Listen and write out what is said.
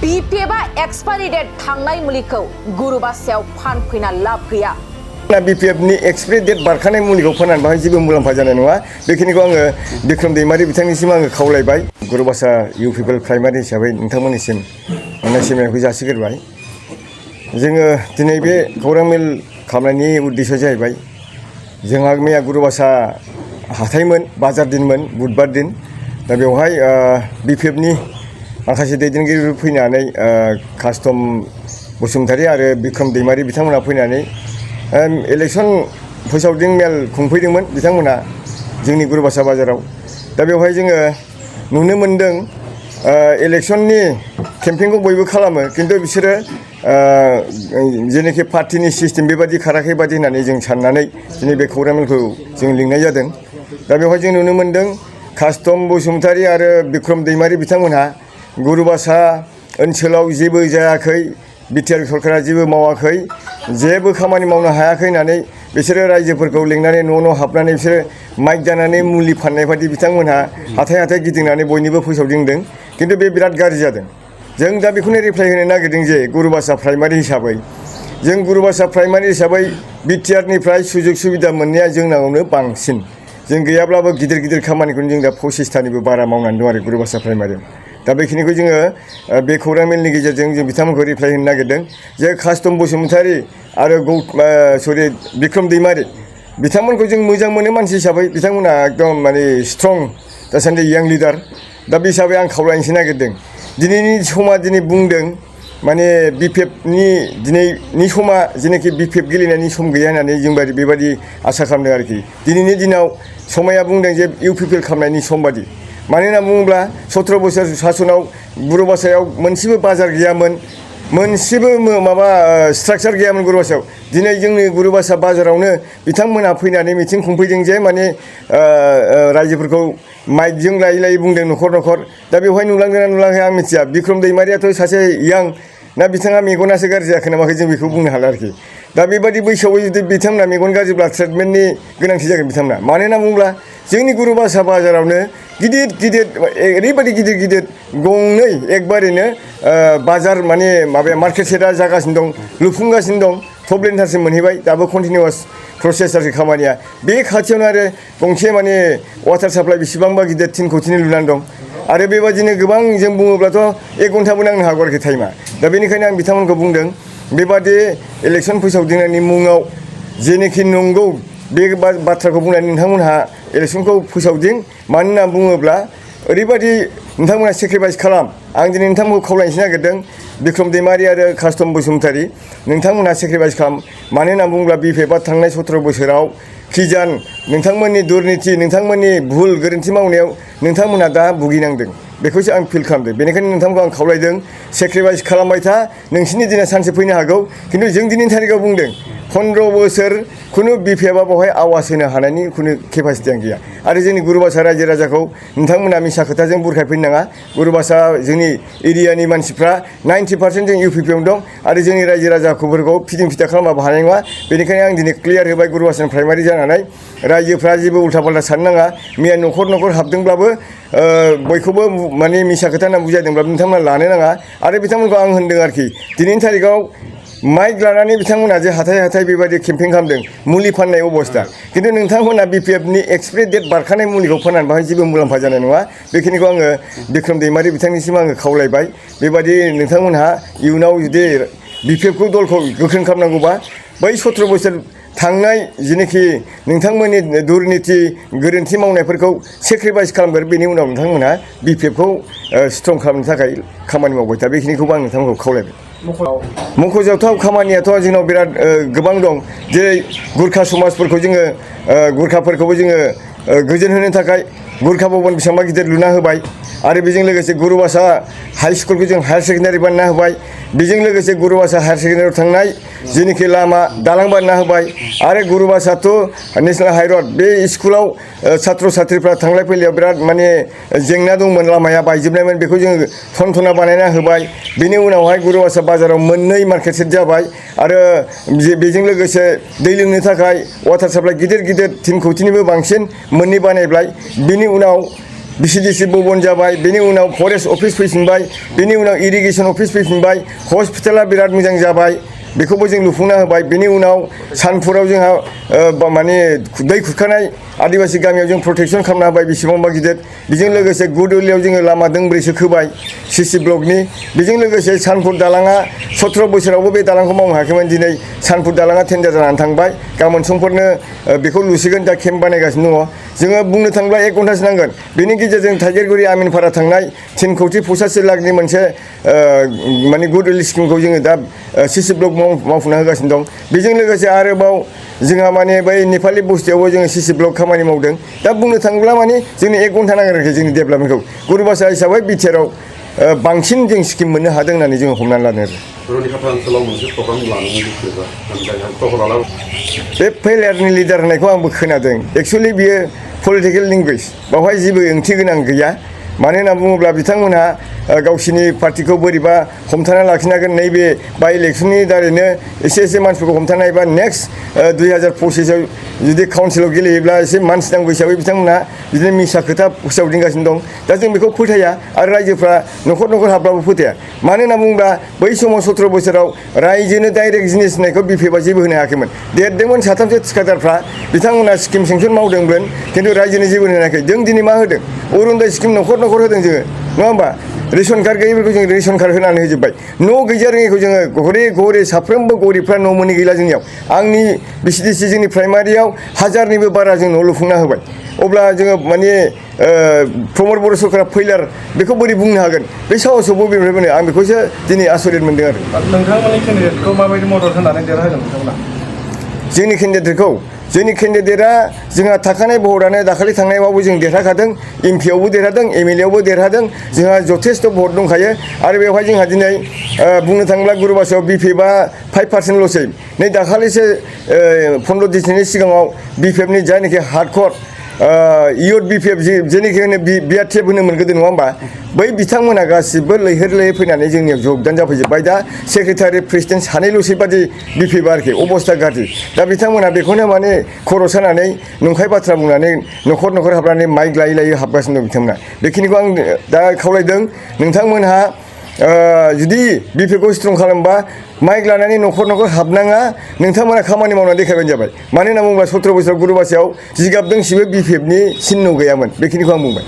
BPF expiry date थांनाय मुलिखौ गुरुबासायाव फानफैना लाब गैया। BPF नि एक्सपायरि डेट बारखानाय मुलिखौ फाननानै बाहाय जेबो मुलाम्फा जानाय नङा। बेखिनिखौ आङो बिक्रम दैमारि बिथांनिसिम आङो खावलायबाय। गुरुबासा इउ पिपल प्राइमारि हिसाबै नोंथांमोननिसिम अननाय सिबिनायखौ जासिग्रोबाय। जोङो दिनै बे खौरां मेल खालामनायनि उद्देश्यआ जाहैबाय जोंहा मैया गुरुबासा हाथायमोन, बाजार दिनमोन, बुधबार दिन। दा बेवहाय BPF नि माखासे दैदेनगिरिफोर फैनानै कास्टम बसुमतारी आरो बिक्रम दैमारि बिथांमोना फैनानै इलेक्सन फोसावदिं मेल खुंफैदोंमोन बिथांमोना जोंनि गुरुबासा बाजाराव। दा बेवहाय जोङो नुनो मोनदों इलेक्सननि केम्पेइनखौ बयबो खालामो, खिन्थु बिसोरो जेनाखि पार्टिनि सिस्टेम बेबादि खाराखै बादि होननानै जों साननानै दिनै बे खौरां मेलखौ जों लिंनाय जादों। दा बेवहाय जों नुनो मोनदों कास्टम बसुमतारी आरो बिक्रम दैमारि बिथांमोनहा गुरुबासा ओनसोलाव जेबो जायाखै, बिटिआर सरकारा जेबो मावाखै, जेबो खामानि मावनो हायाखै होननानै बिसोरो रायजोफोरखौ लिंनानै न' हाबनानै बिसोरो माइक जानानै मुलि फाननाय बादि बिथांमोनहा हाथाय हाथाय गिदिंनानै बयनिबो फोसावदिंदों। खिन्थु बे बिराद गाज्रि जादों। जों दा बेखौनो रिप्लाइ होनो नागिरदों जे गुरुबासा प्राइमारि हिसाबै जों गुरुबासा प्राइमारि हिसाबै बिटिआरनिफ्राय सुजुग सुबिदा मोननाया जोंनावनो बांसिन। जों गैयाब्लाबो गिदिर गिदिर खामानिखौनो जों दा 25थानिबो बारा मावनानै दं आरो गुरुबासा प्राइमारियाव। दा बेखिनिखौ जोङो बे खौरां मेलनि गेजेरजों जों बिथांमोनखौ रिप्लाइ होनो नागिरदों जे कास्टम बसुमतारी आरो बिक्रम दैमारि बिथांमोनखौ जों मोजां मोनो मानसि हिसाबै। बिथांमोना एकदम माने स्ट्रं दासान्दि यां लिडार। दा बे हिसाबै आं खावलायनोसो नागिरदों दिनैनि समा दिनै बुंदों माने BPFनि दिनैनि समा जेनाखि BPF गेलेनायनि सम गैया होननानै जों बेबादि आसा खालामदों आरोखि। दिनैनि दिनाव समाया बुंदों जे UPPL खालामनायनि सम बादि। मानो होनना बुङोब्ला 17 बोसोर सासनाव गुरुबासायाव मोनसेबो बाजार गैयामोन, मोनसेबो माबा स्ट्राक्चार गैयामोन गुरुबासायाव। दिनै जोंनि गुरुबासा बाजारावनो बिथांमोनहा फैनानै मिथिं खुंफैदों जे माने रायजोफोरखौ माइकजों लायै लायै बुंदों न'खर न'खर। दा बेवहाय नुलांदोंना नुलाङाखै आं मिथिया। बिक्रम दैमारियाथ' सासे यां ना, बिथाङा मेगनासो गाज्रि जायाखै नामाखै जों बेखौ बुंनो हाला आरोखि। दा बेबादि बैसोआव जुदि बिथांमोना मेगन गाज्रिब्ला ट्रिटमेन्टनि गोनांथि जागोन बिथांमोना। मानो होनना बुङोब्ला जोंनि गुरुबासा बाजारावनो गिदिर गिदिर ओरैबायदि गिदिर गिदिर गंनै एकबारैनो बाजार माने माबाया मार्केट सेटआ जागासिनो दं, लुफुंगासिनो दं। टप लेन्टारसिम मोनहैबाय, दाबो कन्टिनिउवास प्रसेस आरोखि खामानिया। बे खाथियावनो आरो गंसे माने वाटार साप्लाइ बेसेबांबा गिदिर 3 कौटिनि लुनानै दं। आरो बेबादिनो गोबां जों बुङोब्लाथ' 1 घन्टाबो नांनो हागौ आरोखि टाइमा। दा बेनिखायनो आं बिथांमोनखौ बुंदों बेबादि इलेक्सन फोसावदिंनायनि मुङाव जेनोखि नंगौ बे बाथ्राखौ बुंनानै नोंथांमोनहा इलेक्सनखौ फोसावदिं। मानो होनना बुङोब्ला ओरैबादि नोंथांमोना सेक्रिफाइस खालाम। आं दिनै नोंथांमोनखौ खावलायनोसो नागिरदों बिक्रम दैमारि आरो कास्टम बसुमतारी नोंथांमोनहा सेक्रिफाइस खालाम। मानो होनना बुङोब्ला BPFआ थांनाय 17 बोसोराव खिजान नोंथांमोननि दुर्निति, नोंथांमोननि भुल गोरोन्थि मावनायाव नोंथांमोनहा दा भुगिनांदों। बेखौसो आं फिल खालामदों। बेनिखायनो नोंथांमोनखौ आं खावलायदों सेक्रिफाइस खालामबाय था। नोंसिनि दिना सानसे फैनो हागौ, खिन्थु जों दिनैनि थारिखआव बुंदों 15 बोसोर खुनु BPFआ बेवहाय आवाज होनो हानायनि खुनु केपासिटियानो गैया। आरो जोंनि गुरुबासा रायजो राजाखौ नोंथांमोना मिसा खोथाजों बुरखायफैनो नाङा। गुरुबासा जोंनि एरियानि मानसिफ्रा 90% जों UPPआव दं आरो जोंनि रायजो राजाफोरखौ फिदिं फिथा खालामबाबो हानाय नङा। बेनिखायनो आं दिनै क्लियार होबाय गुरुबासानि प्राइमारि जानानै रायजोफ्रा जेबो उल्था पाल्टा साननो नाङा। मैया न'खर न'खर हाबदोंब्लाबो बयखौबो माने मिसा खोथा होनना बुजायदोंब्लाबो बिथांमोना लानो नाङा। आरो बिथांमोनखौ आं होनदों आरोखि दिनैनि थारिखआव माइक लानानै बिथांमोना जे हाथाय हाथाय बेबायदि केम्पेइन खालामदों मुलि फाननाय अबस्था, खिन्थु नोंथांमोना BPFनि एक्सपायरि डेट बारखानाय मुलिखौ फाननानै बाहाय जेबो मुलाम्फा जानाय नङा। बेखिनिखौ आङो बिक्रम दैमारि बिथांनिसिम आङो खावलायबाय। बेबादि नोंथांमोनहा इयुनाव जुदि BPFखौ दलखौ गोख्रों खालामनांगौबा बै 17 बोसोर थांनाय जेनोखि नोंथांमोननि दुर्निति गोरोन्थि मावनायफोरखौ सेक्रिफाइस खालामगोन। बेनि उनाव नोंथांमोनहा BPFखौ स्ट्रं खालामनो थाखाय खामानि मावबाय था। बेखिनिखौबो आं नोंथांमोनखौ खावलायबाय। मख'जाथाव खामानियाथ' जोंनाव बिराद गोबां दं। जेरै गुरखा समाजफोरखौ जोङो गुरखाफोरखौबो जोङो गोजोन होनो थाखाय गुरखा भबन बेसेबांबा गिदिर लुना होबाय। आरो बेजों लोगोसे गुरुबासा हाइ स्कुलखौ जों हायार सेकेन्डारि बानायना होबाय। बेजों लोगोसे गुरुबासा हायार सेकेन्डारियाव थांनाय जेनोखि लामा दालां बानायना होबाय। आरो गुरुबासाथ' नेसनेल हाइरड बे स्कुलाव सात्र साथ्रिफ्रा थांलाय फैलायाव बिराद माने जेंना दंमोन, लामाया बायजोबनायमोन, बेखौ जोङो थनथना बानायना होबाय। बेनि उनावहाय गुरुबासा बाजाराव मोननै मार्केट सेट जाबाय। आरो बेजों लोगोसे दै लोंनो थाखाय वाटार साप्लाइ गिदिर गिदिर 3 कौटिनिबो बांसिन मोननै बानायबाय। बिनि उनाव BCDC भवन जाबाय बेनि उनाव फरेस्ट अफिस फैफिनबाय बेनि उनाव इरिगेसन अफिस फैफिनबाय हस्पिटाला बिराद मोजां जाबाय बेखौबो जों लुफुंना होबाय बेनि उनाव सानपुराव जोंहा माने दै खुरखानाय आदिबासि गामियाव जों प्रटेक्सन खालामना होबाय बेसेबांबा गिदिर बेजों लोगोसे गुदुलियाव जोङो लामा दोंब्रैसो खोबाय सिसि ब्लकनि बेजों लोगोसे सानपुर दालाङा 17 बोसोरावबो बे दालांखौ मावनो हायाखैमोन दिनै सानपुर दालाङा टेन्डार जानानै थांबाय गाबोन समफोरनो बेखौ लुसिगोन दा केम्प बानायगासिनो दङ जोङो बुंनो थाङोब्ला 1 घन्टासो नांगोन बेनि गेजेरजों टाइगेरगुरि आमिनपारा थांनाय 3 कौटि 85 लाखनि मोनसे माने गुदुलि स्किमखौ जोङो दा सिसि ब्लक मावफुंना होगासिनो दं बेजों लोगोसे आरोबाव जोंहा माने बै नेपालि बस्तियावबो जोङो सिसि ब्लक खामानि मावदों दा बुंनो थाङोब्ला माने जोंनो 1 घन्टा नांगोन आरोखि जोंनि डेभेलपमेन्टखौ गुरुबासा हिसाबै बिटिआरआव बांसिन जों स्किम मोननो हादों होननानै जोङो हमनानै लादों आरो रुनिखाता ओनसोलाव मोनसे प्रग्राम लानानै फैयोबा टहराला बे फेलियारनि लिडार होननायखौ आंबो खोनादों एक्सुवेलि बियो पलिटिकेल लेंगुवेज बावहाय जेबो ओंथि गोनां गैया मानो होनना बुङोब्ला बिथांमोनहा गावसिनि पार्टिखौ बोरैबा हमथाना लाखिनो हागोन नैबे बाइ इलेक्सननि दारैनो एसे मानसिफोरखौ हमथानो हायोबा नेक्स्ट 2025आव जुदि काउन्सिलाव गेलेयोब्ला एसे मानसि नांगौ हिसाबै बिथांमोनहा बिदिनो मिसा खोथा फोसावदिंगासिनो दं दा जों बेखौ फोथाया आरो रायजोफ्रा न'खर हाबब्लाबो फोथाया मानो होनना बुङोब्ला बै समाव 17 बोसोराव रायजोनो डाइरेक्ट जिनिस होनायखौ बिपिएफआ जेबो होनो हायाखैमोन देरदोंमोन साथामसो थिखादारफ्रा बिथांमोनहा स्किम सेंसन मावदोंमोन खिन्थु रायजोनो जेबो होनो हायाखै जों दिनै मा होदों अरुनदय स्किम न'खर होदों जोङो नङा होमबा रेशन कार्ड गैयैफोरखौ जों रेशन कार्ड होनानै होजोब्बाय न' गैजा रोङैखौ जोङो घरे साफ्रोमबो गरिबफ्रा न' मोनै गैला जोंनियाव आंनि बिसिडिसि जोंनि प्राइमारियाव 1000निबो बारा जों न' लुफुंना होबाय अब्ला जोङो माने प्रमद बर' सरकारा फैलार बेखौ बोरै बुंनो हागोन बे साहसआव बबेनिफ्राय मोनो आं बेखौसो दिनै आसरित मोनदों आरो नोंथांमोननि केन्डिडेटखौ माबायदि मदद होनानै देरहाहोदों नोंथांमोना जोंनि केन्डिडेटआ जोंहा थाखानाय भटआनो दाखालि थांनायावबो जों देरहाखादों एमपिआवबो देरहादों एमएलएआवबो देरहादों जोंहा जथेस्थ' भट दंखायो आरो बेवहाय जोंहा दिनै बुंनो थाङोब्ला गुरुबासायाव बिपिएफआ 5%ल'सै नै दाखालिसो 15 दिननि सिगाङाव बिपिएफनि जायनाखि हार्डक'र इयुथ बिपिएफ जेनिखि होनो बिआरटिएफ होनो मोनगोदो नङा होमबा बै बिथांमोना गासिबो लैहोर फैनानै जोंनियाव जगदान जाफैजोब्बाय दा सेक्रेटारि प्रेसिडेन्ट सानैल'सै बादि बिपिएफ आरोखि अबस्था गाज्रि दा बिथांमोना बेखौनो माने खर' सानानै नंखाय बाथ्रा बुंनानै न'खर हाबनानै माइक लायै हाबगासिनो दं बिथांमोना बेखिनिखौ आं दा खावलायदों नोंथांमोनहा जुदि बिपिएफखौ स्ट्रं खालामबा माइक लानानै न'खर हाबनाङा नोंथांमोना खामानि मावनानै देखायबानो जाबाय मानो होनना बुङोब्ला 17 बोसोराव गुरुबासायाव जिगाब दोंसेबो बिपिएफनि चिह्न गैयामोन बेखिनिखौ आं बुंबाय